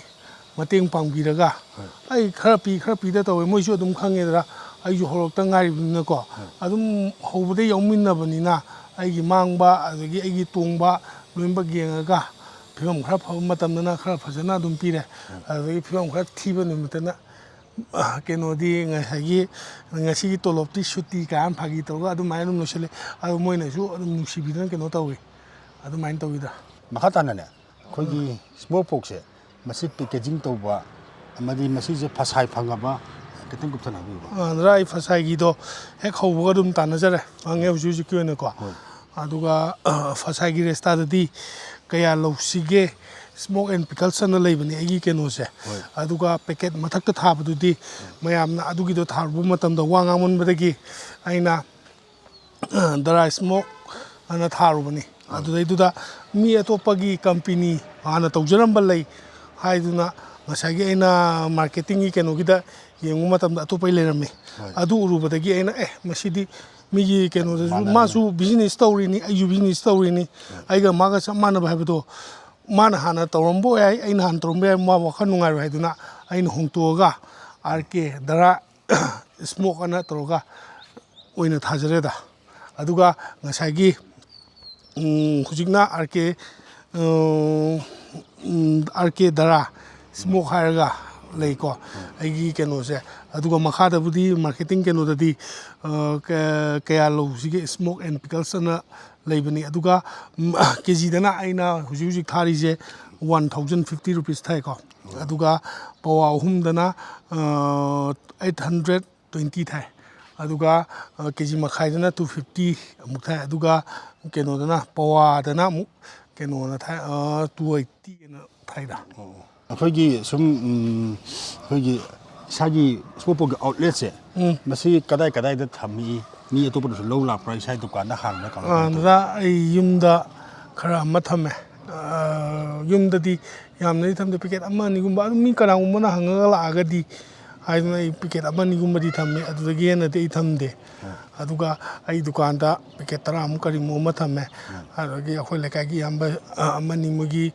ꯃꯇꯦꯡ ꯄꯥꯡꯕꯤꯔꯒ, ꯍꯣꯏ꯫ ꯑꯩ ꯈꯔ ꯄꯤ, ꯈꯔ ꯄꯤꯗ ꯇꯧꯋꯦ, ꯃꯣꯏꯁꯨ ꯑꯗꯨꯝ ꯈꯪꯉꯦꯗꯅ, ꯑꯩꯁꯨ ꯍꯧꯔꯛꯇ ꯉꯥꯏꯔꯤꯕꯅꯤꯅꯀꯣ, ꯍꯣꯏ꯫ ꯑꯗꯨꯝ ꯍꯧꯕꯗ ꯌꯥꯎꯃꯤꯟꯅꯕꯅꯤꯅ, ꯑꯩꯒꯤ ꯃꯥꯡꯕ ꯑꯗꯒꯤ ꯑꯩꯒꯤ ꯇꯣꯡꯕ ꯂꯣꯏꯅꯃꯛ ꯌꯦꯡꯉꯒ, ꯐꯤꯕꯝ ꯈꯔ ꯐꯕ ꯃꯇꯝꯗꯅ ꯈꯔ ꯐꯖꯅ ꯑꯗꯨꯝ ꯄꯤꯔꯦ, ꯍꯣꯏ꯫ ꯑꯗꯒꯤ ꯐꯤꯕꯝ ꯈꯔ ꯊꯤꯕ ꯅꯨꯃꯤꯠꯇꯅ, ꯑ, ꯀꯩꯅꯣꯗꯤ ꯉꯁꯥꯏꯒꯤ, ꯉꯁꯤꯒꯤ ꯇꯣꯂꯣꯞꯇꯤ ꯁꯨꯇꯤ ꯀꯥꯏꯅ ꯐꯥꯒꯤ ꯇꯧꯔꯒ ꯑꯗꯨꯃꯥꯏꯅ ꯑꯗꯨꯝ ꯂꯣꯏꯁꯤꯜꯂꯦ꯫ ꯑꯗꯣ ꯃꯣꯏꯅꯁꯨ ꯑꯗꯨꯝ ꯅꯨꯡꯁꯤꯕꯤꯗꯅ ꯀꯩꯅꯣ ꯇꯧꯋꯤ, ꯑꯗꯨꯃꯥꯏꯅ ꯇꯧꯋꯤꯗ꯫ ꯃꯈꯥ ꯇꯥꯅꯅꯦ, ꯑꯩꯈꯣꯏꯒꯤ smoke porkꯁꯦ, ꯃꯁꯤ packaging ꯇꯧꯕ ꯑꯃꯗꯤ ꯃꯁꯤꯁꯦ ꯐꯁꯥꯏ ꯐꯪꯉꯕ, ꯈꯤꯇꯪ ꯀꯨꯞꯊꯅ ꯍꯥꯏꯕꯤꯌꯨꯕ꯫ ꯑ, ꯗꯗꯥ, ꯑꯩ ꯐꯁꯥꯏꯒꯤꯗꯣ ꯍꯦꯛ ꯍꯧꯕꯒ ꯑꯗꯨꯝ ꯇꯥꯟꯅꯖꯔꯦ, ꯐꯪꯉꯦ ꯍꯧꯖꯤꯛ ꯍꯧꯖꯤꯛꯀꯤ ꯑꯣꯏꯅꯀꯣ꯫ ꯍꯣꯏ꯫ ꯑꯗꯨꯒ, ꯑ, ꯐꯁꯥꯏꯒꯤ ꯔꯦꯁꯇꯥꯗꯗꯤ ꯀꯌꯥ ꯂꯧꯁꯤꯒꯦ, smoke and pickles ꯑꯅ ꯂꯩꯕꯅꯦ ꯑꯩꯒꯤ ꯀꯩꯅꯣꯁꯦ꯫ ꯍꯣꯏ꯫ ꯑꯗꯨꯒ packet ꯃꯊꯛꯇ ꯊꯥꯕꯗꯨꯗꯤ ꯃꯌꯥꯝꯅ ꯑꯗꯨꯒꯤꯗꯣ ꯊꯥꯔꯨꯕ ꯃꯇꯝꯗ ꯋꯥ ꯉꯥꯡꯃꯟꯕꯗꯒꯤ ꯑꯩꯅ ꯗꯔꯥ ꯁ꯭ꯃꯣꯛ ꯑꯅ ꯊꯥꯔꯨꯕꯅꯤ꯫ ꯑꯥ꯫ ꯑꯗꯨꯗꯩꯗꯨꯗ ꯃꯤ ꯑꯇꯣꯞꯄꯒꯤ ꯀꯝꯄꯦꯅꯤ ꯍꯥꯟꯅ ꯇꯧꯖꯔꯝꯕ ꯂꯩ ꯍꯥꯏꯗꯨꯅ ꯉꯁꯥꯏꯒꯤ ꯑꯩꯅ ꯃꯥꯔꯀꯦꯇꯤꯡꯒꯤ ꯀꯩꯅꯣꯒꯤꯗ ꯌꯦꯡꯕ ꯃꯇꯝꯗ ꯑꯇꯣꯞꯄꯒꯤ ꯂꯩꯔꯝꯃꯤ꯫ ꯍꯣꯏ꯫ ꯑꯗꯨ ꯎꯔꯨꯕꯗꯒꯤ ꯑꯩꯅ, "ꯑꯦ, ꯃꯁꯤꯗꯤ ꯃꯤꯒꯤ ꯀꯩꯅꯣꯗꯁꯨ ꯃꯥꯟꯅꯔꯝꯃꯤ꯫ ꯃꯥꯁꯨ ꯕꯤꯖꯤꯅꯦꯁ ꯇꯧꯔꯤꯅꯤ, ꯑꯩꯁꯨ ꯕꯤꯖꯤꯅꯦꯁ ꯇꯧꯔꯤꯅꯤ, ꯍꯣꯏ꯫ ꯑꯩꯒ ꯃꯥꯒ ꯆꯞ ꯃꯥꯟꯅꯕ ꯍꯥꯏꯕꯗꯣ ꯃꯥꯅ ꯍꯥꯟꯅ ꯇꯧꯔꯝꯕ ꯌꯥꯏ, ꯑꯩꯅ ꯍꯥꯟꯅ ꯇꯧꯔꯝꯕ ꯌꯥꯏ, ꯃꯥ ꯋꯥꯈꯜ ꯅꯨꯡꯉꯥꯏꯔꯣꯏ" ꯍꯥꯏꯗꯨꯅ ꯑꯩꯅ ꯍꯣꯡꯇꯣꯛꯑꯒ ꯑꯥꯔ ꯀꯦ ꯗꯔꯥ ꯁ꯭ꯃꯣꯛ ꯑꯅ ꯇꯧꯔꯒ ꯑꯣꯏꯅ ꯊꯥꯖꯔꯦꯗ꯫ ꯑꯗꯨꯒ ꯉꯁꯥꯏꯒꯤ, ꯎꯝ, ꯍꯧꯖꯤꯛꯅ ꯑꯥꯔ ꯀꯦ, ꯎꯝ, ꯎꯝ, ꯑꯥꯔ ꯀꯦ ꯗꯔꯥ ꯁ꯭ꯃꯣꯛ ꯍꯥꯏꯔꯒ ꯂꯩꯀꯣ, ꯑꯩꯒꯤ ꯀꯩꯅꯣꯁꯦ꯫ ꯑꯗꯨꯒ ꯃꯈꯥꯗꯕꯨꯗꯤ ꯃꯥꯔꯀꯦꯇꯤꯡ ꯀꯩꯅꯣꯗꯗꯤ, ꯑ, ꯀ-, ꯀꯌꯥ ꯂꯧꯁꯤꯒꯦ, ꯁ꯭ꯃꯣꯛ ꯑꯦꯟ ꯄꯤꯀꯜꯁ ꯑꯅ ꯂꯩꯕꯅꯤ꯫ ꯑꯗꯨꯒ, ꯎꯝ, ꯀꯦ ꯖꯤꯗꯅ ꯑꯩꯅ ꯍꯧꯖꯤꯛ ꯍꯧꯖꯤꯛ ꯊꯥꯔꯤꯁꯦ one thousand fifty rupees ꯊꯥꯏꯀꯣ꯫ ꯑꯗꯨꯒ ꯄꯋꯥ ꯑꯍꯨꯝꯗꯅ, ꯑ, eight hundred twenty ꯊꯥꯏ꯫ ꯑꯗꯨꯒ ꯀꯦ ꯖꯤ ꯃꯈꯥꯏꯗꯅ ꯇꯨ ꯐꯤꯐꯇꯤ ꯑꯃꯨꯛ ꯊꯥꯏ꯫ ꯑꯗꯨꯒ ꯀꯩꯅꯣꯗꯅ, ꯄꯋꯥꯗꯅ ꯑꯃꯨꯛ ꯀꯩꯅꯣꯅ ꯊꯥꯏ, ꯇꯨ ꯑꯩꯠꯇꯤ ꯑꯅ ꯊꯥꯏꯗ꯫ ꯑꯩꯈꯣꯏꯒꯤ ꯁꯨꯝ, ꯎꯝ, ꯑꯩꯈꯣꯏꯒꯤ ꯏꯁꯥꯒꯤ ꯁ꯭ꯃꯣꯛ ꯄꯣꯔꯛꯀꯤ ꯑꯥꯎꯠꯂꯦꯠꯁꯦ, ꯎꯝ꯫ ꯃꯁꯤ ꯀꯗꯥꯏ ꯀꯗꯥꯏꯗ ꯊꯝꯃꯤ? ꯃꯤ ꯑꯇꯣꯞꯄꯅꯁꯨ ꯂꯧ ꯂꯥꯛꯄ꯭ꯔꯥ? ꯏꯁꯥꯒꯤ ꯗꯨꯀꯥꯟꯗ ꯍꯥꯡꯕ꯭ꯔꯥ? ꯀꯃꯥꯏꯅ ꯑꯥ, ꯇꯧꯏ? ꯗꯗꯥ, ꯑꯩ ꯌꯨꯝꯗ ꯈꯔ ꯑꯃ ꯊꯝꯃꯦ꯫ ꯑꯥ, ꯌꯨꯝꯗꯗꯤ ꯌꯥꯝꯅꯗꯤ ꯊꯝꯗꯦ, ꯄꯦꯀꯦꯠ ꯑꯃ ꯑꯅꯤꯒꯨꯝꯕ꯫ ꯑꯗꯨꯝ ꯃꯤ ꯀꯅꯥꯒꯨꯝꯕꯅ ꯍꯪꯉꯒ ꯂꯥꯛꯑꯒꯗꯤ ꯍꯥꯏꯗꯅ ꯑꯩ ꯄꯦꯀꯦꯠ ꯑꯃ ꯑꯅꯤꯒꯨꯝꯕꯗꯤ ꯊꯝꯃꯦ, ꯑꯗꯨꯗꯒꯤ ꯍꯦꯟꯅꯗꯤ ꯑꯩ ꯊꯝꯗꯦ꯫ ꯑꯗꯨꯒ ꯑꯩ ꯗꯨꯀꯥꯟꯗ ꯄꯦꯀꯦꯠ ꯇꯔꯥꯃꯨꯛ ꯀꯔꯤꯃꯨꯛ ꯑꯃ ꯊꯝꯃꯦ꯫ ꯑꯗꯒꯤ ꯑꯩꯈꯣꯏ ꯂꯩꯀꯥꯏꯒꯤ ꯏꯌꯥꯝꯕ, ꯑ, ꯑꯃꯅꯤ, ꯃꯣꯏꯒꯤ,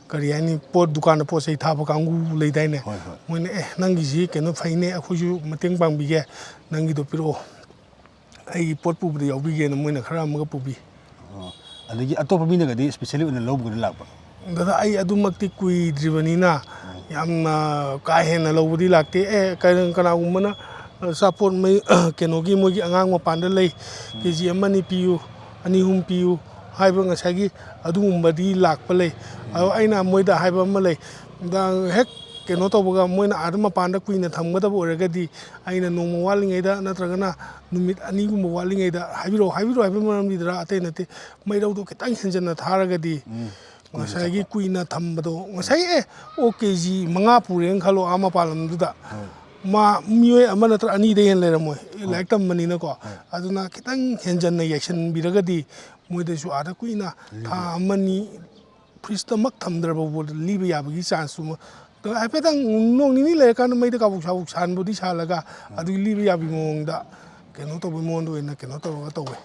ꯀꯔꯤ ꯍꯥꯏꯅꯤ, ꯄꯣꯠ, ꯗꯨꯀꯥꯟꯗ ꯄꯣꯠ ꯆꯩ ꯊꯥꯕ ꯀꯥꯡꯕꯨ ꯂꯩꯗꯥꯏꯅꯦ? ꯍꯣꯏ, ꯍꯣꯏ꯫ ꯃꯣꯏꯅ, "ꯑꯦ, ꯅꯪꯒꯤꯁꯤ ꯀꯩꯅꯣ ꯐꯩꯅꯦ, ꯑꯩꯈꯣꯏꯁꯨ ꯃꯇꯦꯡ ꯄꯥꯡꯕꯤꯒꯦ, ꯅꯪꯒꯤꯗꯣ ꯄꯤꯔꯛꯑꯣ, ꯑꯩꯒꯤ ꯄꯣꯠ ꯄꯨꯕꯗ ꯌꯥꯎꯕꯤꯒꯦꯅ" ꯃꯣꯏꯅ ꯈꯔ ꯑꯃꯒ ꯄꯨꯕꯤ꯫ ꯑꯣ꯫ ꯑꯗꯒꯤ ꯑꯇꯣꯞꯄ ꯃꯤꯅꯒꯗꯤ ꯏꯁꯄꯤꯁꯦꯜꯂꯤ ꯑꯣꯏꯅ ꯂꯧꯕꯒꯗꯤ ꯂꯥꯛꯄ꯭ꯔꯥ? ꯗꯗꯥ, ꯑꯩ ꯑꯗꯨꯃꯛꯇꯤ ꯀꯨꯏꯗ꯭ꯔꯤꯕꯅꯤꯅ ꯌꯥꯝꯅ ꯀꯥ ꯍꯦꯟꯅ ꯂꯧꯕꯗꯤ ꯂꯥꯛꯇꯦ꯫ ꯑꯦ, ꯀꯩꯅꯣ, ꯀꯅꯥꯒꯨꯝꯕꯅ ꯑꯆꯥꯄꯣꯠ ꯃꯩ-, ꯀꯩꯅꯣꯒꯤ, ꯃꯣꯏꯒꯤ ꯑꯉꯥꯡ ꯃꯄꯥꯟꯗ ꯂꯩ, ꯀꯦ ꯖꯤ ꯑꯃꯅꯤ ꯄꯤꯌꯨ, ꯑꯅꯤ ꯑꯍꯨꯝ ꯄꯤꯌꯨ ꯍꯥꯏꯕ ꯉꯁꯥꯏꯒꯤ ꯑꯗꯨꯒꯨꯝꯕꯗꯤ ꯂꯥꯛꯄ ꯂꯩ꯫ ꯑꯗꯣ ꯑꯩꯅ ꯃꯣꯏꯗ ꯍꯥꯏꯕ ꯑꯃ ꯂꯩ, ꯗꯥ, ꯍꯦꯛ ꯀꯩꯅꯣ ꯇꯧꯕꯒ ꯃꯣꯏꯅ ꯑꯥꯗ ꯃꯄꯥꯟꯗ ꯀꯨꯏꯅ ꯊꯝꯒꯗꯕ ꯑꯣꯏꯔꯒꯗꯤ ꯑꯩꯅ ꯅꯣꯡꯃ ꯋꯥꯠꯂꯤꯉꯩꯗ ꯅꯠꯇ꯭ꯔꯒꯅ ꯅꯨꯃꯤꯠ ꯑꯅꯤꯒꯨꯝꯕ ꯋꯥꯠꯂꯤꯉꯩꯗ ꯍꯥꯏꯕꯤꯔꯛꯑꯣ, ꯍꯥꯏꯕꯤꯔꯛꯑꯣ ꯍꯥꯏꯕ ꯃꯔꯝꯗꯤ, ꯗꯗꯥ, ꯑꯇꯩ ꯅꯠꯇꯦ, ꯃꯩꯔꯧꯗꯣ ꯈꯤꯇꯪ ꯍꯦꯟꯖꯟꯅ ꯊꯥꯔꯒꯗꯤ ꯉꯁꯥꯏꯒꯤ ꯀꯨꯏꯅ ꯊꯝꯕꯗꯣ, ꯉꯁꯥꯏ, ꯑꯦ, ꯑꯣꯛ ꯀꯦ ꯖꯤ ꯃꯉꯥ ꯄꯨꯔꯦꯅ ꯈꯜꯂꯣ, ꯑꯥ ꯃꯄꯥꯟ ꯂꯝꯗꯨꯗ, ꯃꯥ ꯃꯤꯑꯣꯏ ꯑꯃ ꯅꯠꯇ꯭ꯔ ꯑꯅꯤꯗꯩ ꯍꯦꯟꯅ ꯂꯩꯔꯝꯃꯣꯏ, ꯂꯥꯏꯔꯤꯛ ꯇꯝꯕꯅꯤꯅꯀꯣ꯫ ꯑꯗꯨꯅ ꯈꯤꯇꯪ ꯍꯦꯟꯖꯟꯅ ꯌꯥꯏꯁꯟꯕꯤꯔꯒꯗꯤ ꯃꯣꯏꯗꯁꯨ ꯑꯥꯗ ꯀꯨꯏꯅ ꯊꯥ ꯑꯃꯅꯤ ꯐ꯭ꯔꯤꯖꯇꯃꯛ ꯊꯝꯗ꯭ꯔꯕ ꯐꯥꯎꯕꯗ ꯂꯤꯕ ꯌꯥꯕꯒꯤ ꯆꯥꯟꯁꯇꯨꯃ, ꯍꯥꯏꯐꯦꯠꯇꯪ ꯅꯣꯡ ꯅꯤꯅꯤ ꯂꯩꯔꯀꯥꯟꯗ ꯃꯩꯗ ꯀꯥꯕꯨꯛ ꯁꯥꯕꯨꯛ ꯁꯥꯟꯕꯨꯗꯤ ꯁꯥꯜꯂꯒ, ꯑꯗꯨꯒꯤ ꯂꯤꯕ ꯌꯥꯕꯒꯤ ꯃꯑꯣꯡꯗ ꯀꯩꯅꯣ ꯇꯧꯕꯒꯤ ꯃꯑꯣꯡꯗ ꯑꯣꯏꯅ ꯀꯩꯅꯣ ꯇꯧꯔꯒ ꯇꯧꯋꯦ꯫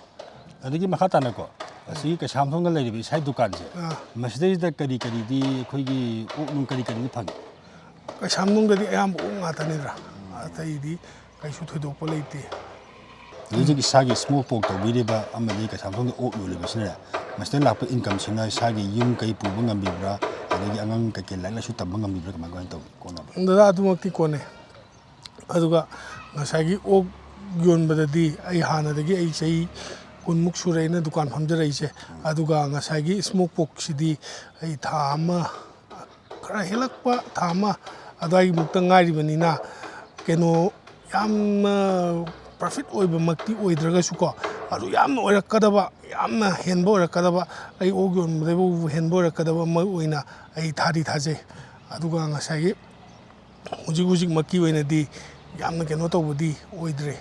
ꯑꯗꯒꯤ ꯃꯈꯥ ꯇꯥꯅꯀꯣ, ꯑꯁꯤꯒꯤ ꯀꯩꯁꯥꯝꯊꯣꯡꯗ ꯂꯩꯔꯤꯕ ꯏꯁꯥꯒꯤ ꯗꯨꯀꯥꯟꯁꯦ, ꯑꯥ꯫ ꯃꯁꯤꯗꯩꯁꯤꯗ ꯀꯔꯤ ꯀꯔꯤꯗꯤ ꯑꯩꯈꯣꯏꯒꯤ ꯑꯣꯛ ꯅꯨꯡ ꯀꯔꯤ ꯀꯔꯤꯗꯤ ꯐꯪꯉꯤ? ꯀꯩꯁꯥꯝꯊꯣꯡꯗꯗꯤ ꯑꯌꯥꯝꯕ ꯑꯣꯛ ꯉꯥꯛꯇꯅꯤꯗ, ꯑꯇꯩꯗꯤ ꯀꯩꯁꯨ ꯊꯣꯏꯗꯣꯛꯄ ꯂꯩꯇꯦ꯫ ꯍꯧꯖꯤꯛ ꯍꯧꯖꯤꯛ ꯏꯁꯥꯒꯤ ꯁ꯭ꯃꯣꯛ ꯄꯣꯔꯛ ꯇꯧꯕꯤꯔꯤꯕ ꯑꯃꯗꯤ ꯀꯩꯁꯥꯝꯊꯣꯡꯗ ꯑꯣꯛ ꯌꯣꯜꯂꯤꯕꯁꯤꯅ, ꯃꯁꯤꯗ ꯂꯥꯛꯄ ꯏꯟꯀꯝꯁꯤꯅ ꯏꯁꯥꯒꯤ ꯌꯨꯝ ꯀꯩ ꯄꯨꯕ ꯉꯝꯕꯤꯕ꯭ꯔꯥ, ꯑꯗꯒꯤ ꯑꯉꯥꯡ ꯀꯩꯀꯩ ꯂꯥꯏꯔꯤꯛ ꯂꯥꯏꯁꯨ ꯇꯝꯕ ꯉꯝꯕꯤꯕ꯭ꯔꯥ, ꯀꯃꯥꯏ ꯀꯃꯥꯏꯅ ꯇꯧꯏ ꯀꯣꯟꯅꯕ? ꯗꯗꯥ, ꯑꯗꯨꯃꯛꯇꯤ ꯀꯣꯟꯅꯩ꯫ ꯑꯗꯨꯒ ꯉꯁꯥꯏꯒꯤ ꯑꯣꯛ ꯌꯣꯟꯕꯗꯗꯤ ꯑꯩ ꯍꯥꯟꯅꯗꯒꯤ, ꯑꯩ ꯆꯍꯤ ꯀꯨꯟꯃꯨꯛ ꯁꯨꯔꯦ ꯑꯩꯅ ꯗꯨꯀꯥꯟ ꯐꯝꯖꯔꯛꯏꯁꯦ꯫ ꯑꯗꯨꯒ ꯉꯁꯥꯏꯒꯤ ꯁ꯭ꯃꯣꯛ ꯄꯣꯔꯛꯁꯤꯗꯤ ꯑꯩ ꯊꯥ ꯑꯃ, ꯈꯔ ꯍꯦꯜꯂꯛꯄ, ꯊꯥ ꯑꯃ ꯑꯗꯨꯋꯥꯏꯃꯨꯛꯇ ꯉꯥꯏꯔꯤꯕꯅꯤꯅ, ꯀꯩꯅꯣ, ꯌꯥꯝꯅ ꯄ꯭ꯔꯣꯐꯤꯠ ꯑꯣꯏꯕꯃꯛꯇꯤ ꯑꯣꯏꯗ꯭ꯔꯒꯁꯨꯀꯣ, ꯑꯗꯨ ꯌꯥꯝꯅ ꯑꯣꯏꯔꯛꯀꯗꯕ, ꯌꯥꯝꯅ ꯍꯦꯟꯕ ꯑꯣꯏꯔꯛꯀꯗꯕ, ꯑꯩ ꯑꯣꯛ ꯌꯣꯟꯕꯗꯩꯐꯥꯎ ꯍꯦꯟꯕ ꯑꯣꯏꯔꯛꯀꯗꯕ ꯑꯃ ꯑꯣꯏꯅ ꯑꯩ ꯊꯥꯗꯤ ꯊꯥꯖꯩ꯫ ꯑꯗꯨꯒ ꯉꯁꯥꯏꯒꯤ ꯍꯧꯖꯤꯛ ꯍꯧꯖꯤꯛꯃꯛꯀꯤ ꯑꯣꯏꯅꯗꯤ ꯌꯥꯝꯅ ꯀꯩꯅꯣ ꯇꯧꯕꯗꯤ ꯑꯣꯏꯗ꯭ꯔꯦ꯫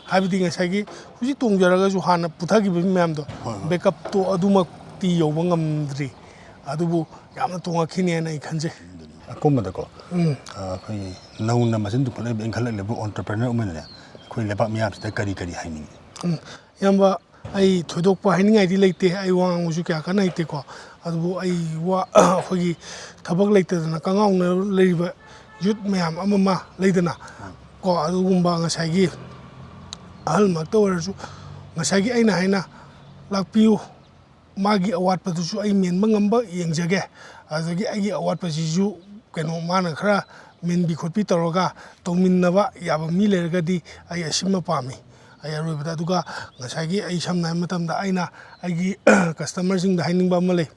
ꯍꯥꯏꯕꯗꯤ ꯉꯁꯥꯏꯒꯤ ꯍꯧꯖꯤꯛ ꯇꯣꯡꯖꯔꯒꯁꯨ ꯍꯥꯟꯅ ꯄꯨꯊꯈꯤꯕ ꯃꯌꯥꯝꯗꯣ, ꯍꯣꯏ, ꯍꯣꯏ꯫ ꯕꯦꯛꯀꯞꯇꯣ ꯑꯗꯨꯃꯛꯇꯤ ꯌꯧꯕ ꯉꯝꯗ꯭ꯔꯤ꯫ ꯑꯗꯨꯕꯨ ꯌꯥꯝꯅ ꯇꯣꯡꯉꯛꯈꯤꯅꯦꯅ ꯑꯩ ꯈꯟꯖꯩ꯫ ꯑꯀꯣꯟꯕꯗꯀꯣ, ꯎꯝ꯫ ꯑ, ꯑꯩꯈꯣꯏꯒꯤ ꯅꯧꯅ ꯃꯆꯤꯟ ꯇꯨꯡꯈꯠꯂꯛꯏꯕ, ꯏꯟꯈꯠꯂꯛꯂꯤꯕ entrepreneur ꯑꯃ ꯑꯣꯏꯅꯅꯦ, ꯑꯩꯈꯣꯏ ꯂꯩꯕꯥꯛ ꯃꯤꯌꯥꯝꯁꯤꯗ ꯀꯔꯤ ꯀꯔꯤ ꯍꯥꯏꯅꯤꯡꯉꯤ? ꯎꯝ꯫ ꯏꯌꯥꯝꯕ, ꯑꯩ ꯊꯣꯏꯗꯣꯛꯄ ꯍꯥꯏꯅꯤꯡꯉꯥꯏꯗꯤ ꯂꯩꯇꯦ, ꯑꯩ ꯋꯥ ꯉꯥꯡꯕꯁꯨ ꯀꯌꯥ ꯀꯟꯅ ꯍꯩꯇꯦꯀꯣ꯫ ꯑꯗꯨꯕꯨ ꯑꯩ ꯋꯥ, ꯑꯩꯈꯣꯏꯒꯤ ꯊꯕꯛ ꯂꯩꯇꯗꯅ ꯀꯉꯥꯎꯅ ꯂꯩꯔꯤꯕ youth ꯃꯌꯥꯝ ꯑꯃ ꯑꯃ ꯂꯩꯗꯅ, ꯎꯝ꯫ ꯀꯣ, ꯑꯗꯨꯒꯨꯝꯕ ꯉꯁꯥꯏꯒꯤ ꯑꯍꯜꯃꯛꯇ ꯑꯣꯏꯔꯁꯨ, ꯉꯁꯥꯏꯒꯤ ꯑꯩꯅ ꯍꯥꯏꯅ ꯂꯥꯛꯄꯤꯌꯨ, ꯃꯥꯒꯤ ꯑꯋꯥꯠꯄꯗꯨꯁꯨ ꯑꯩ ꯃꯦꯟꯕ ꯉꯝꯕ ꯌꯦꯡꯖꯒꯦ꯫ ꯑꯗꯨꯗꯒꯤ ꯑꯩꯒꯤ ꯑꯋꯥꯠꯄꯁꯤꯁꯨ ꯀꯩꯅꯣ ꯃꯥꯅ ꯈꯔ ꯃꯦꯟꯕꯤ ꯈꯣꯠꯄꯤ ꯇꯧꯔꯒ ꯇꯧꯃꯤꯟꯅꯕ ꯌꯥꯕ ꯃꯤ ꯂꯩꯔꯒꯗꯤ ꯑꯩ ꯑꯁꯤꯃ ꯄꯥꯝꯃꯤ꯫ ꯑꯩ ꯑꯔꯣꯏꯕꯗ, ꯑꯗꯨꯒ ꯉꯁꯥꯏꯒꯤ ꯑꯩ ꯁꯝꯅ ꯍꯥꯏꯕ ꯃꯇꯝꯗ ꯑꯩꯅ ꯑꯩꯒꯤ customerꯁꯤꯡꯗ ꯍꯥꯏꯅꯤꯡꯕ ꯑꯃ ꯂꯩ꯫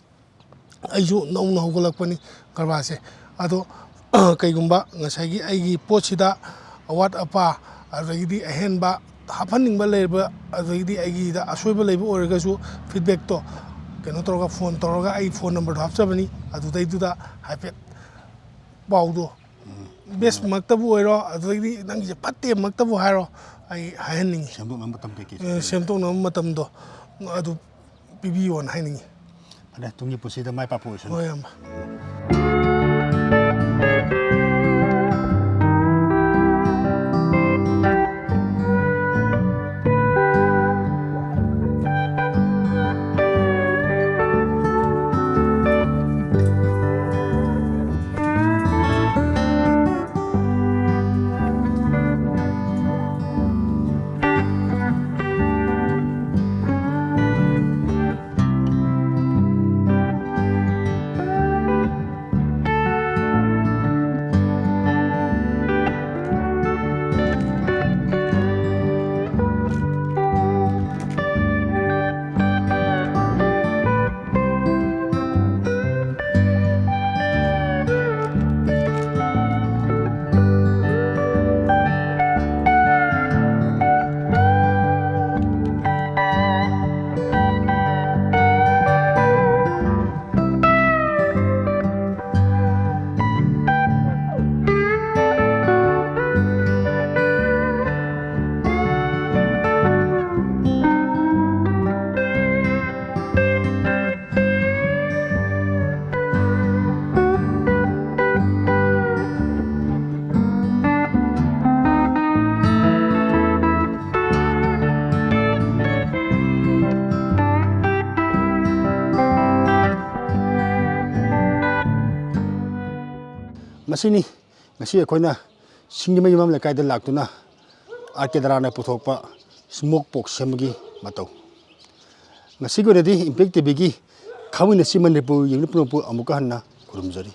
ꯑꯩꯁꯨ ꯅꯧꯅ ꯍꯧꯒꯠꯂꯛꯄꯅꯤ ꯀꯔꯕꯥꯔꯁꯦ꯫ ꯑꯗꯣ ꯀꯩꯒꯨꯝꯕ ꯉꯁꯥꯏꯒꯤ ꯑꯩꯒꯤ ꯄꯣꯠꯁꯤꯗ ꯑꯋꯥꯠ ꯑꯄꯥ, ꯑꯗꯨꯗꯒꯤꯗꯤ ꯑꯍꯦꯟꯕ ꯍꯥꯞꯍꯟꯅꯤꯡꯕ ꯂꯩꯕ, ꯑꯗꯨꯗꯒꯤꯗꯤ ꯑꯩꯒꯤꯗ ꯑꯁꯣꯏꯕ ꯂꯩꯕ ꯑꯣꯏꯔꯒꯁꯨ feedbackꯇꯣ ꯀꯩꯅꯣ ꯇꯧꯔꯒ, phone ꯇꯧꯔꯒ, ꯑꯩ phone numberꯗꯣ ꯍꯥꯞꯆꯕꯅꯤ, ꯑꯗꯨꯗꯩꯗꯨꯗ ꯍꯥꯏꯐꯦꯠ ꯄꯥꯎꯗꯣ, ꯎꯝ꯫ Bestꯃꯛꯇꯕꯨ ꯑꯣꯏꯔꯣ, ꯑꯗꯨꯗꯒꯤꯗꯤ ꯅꯪꯒꯤꯁꯦ ꯐꯠꯇꯦꯃꯛꯇꯕꯨ ꯍꯥꯏꯔꯣ, ꯑꯩ ꯍꯥꯏꯍꯟꯅꯤꯡꯉꯤ꯫ ꯁꯦꯝꯗꯣꯛꯅꯕ ꯃꯇꯝ ꯀꯩꯀꯩ ꯑꯦ, ꯁꯦꯝꯗꯣꯛꯅꯕ ꯃꯇꯝꯗꯣ ꯑꯗꯨ ꯄꯤꯕꯤꯌꯣꯅ ꯍꯥꯏꯅꯤꯡꯉꯤ꯫ ꯐꯔꯦ, ꯇꯨꯡꯒꯤ ꯄꯨꯟꯁꯤꯗ ꯃꯥꯏ ꯄꯥꯛꯄ ꯑꯣꯏꯁꯅꯨ꯫ ꯍꯣꯏ, ꯏꯌꯥꯝꯕ꯫ ꯃꯁꯤꯅꯤ ꯉꯁꯤ ꯑꯩꯈꯣꯏꯅ ꯁꯤꯡꯖꯃꯩ ꯌꯨꯝꯐꯝ ꯂꯩꯀꯥꯏꯗ ꯂꯥꯛꯇꯨꯅ ꯑꯥꯔ ꯀꯦ ꯗꯔꯥꯅ ꯄꯨꯊꯣꯛꯄ ꯁ꯭ꯃꯣꯛ ꯄꯣꯛ ꯁꯦꯝꯕꯒꯤ ꯃꯇꯧ꯫ ꯉꯁꯤꯒꯤ ꯑꯣꯏꯅꯗꯤ ꯏꯝꯄꯦꯛ ꯇꯤ ꯚꯤꯒꯤ ꯈꯪꯃꯤꯟꯅꯁꯤ ꯃꯅꯤꯄꯨꯔ ꯌꯦꯡꯅ ꯄꯨꯝꯅꯃꯛꯄꯨ ꯑꯃꯨꯛꯀ ꯍꯟꯅ ꯈꯨꯔꯨꯝꯖꯔꯤ꯫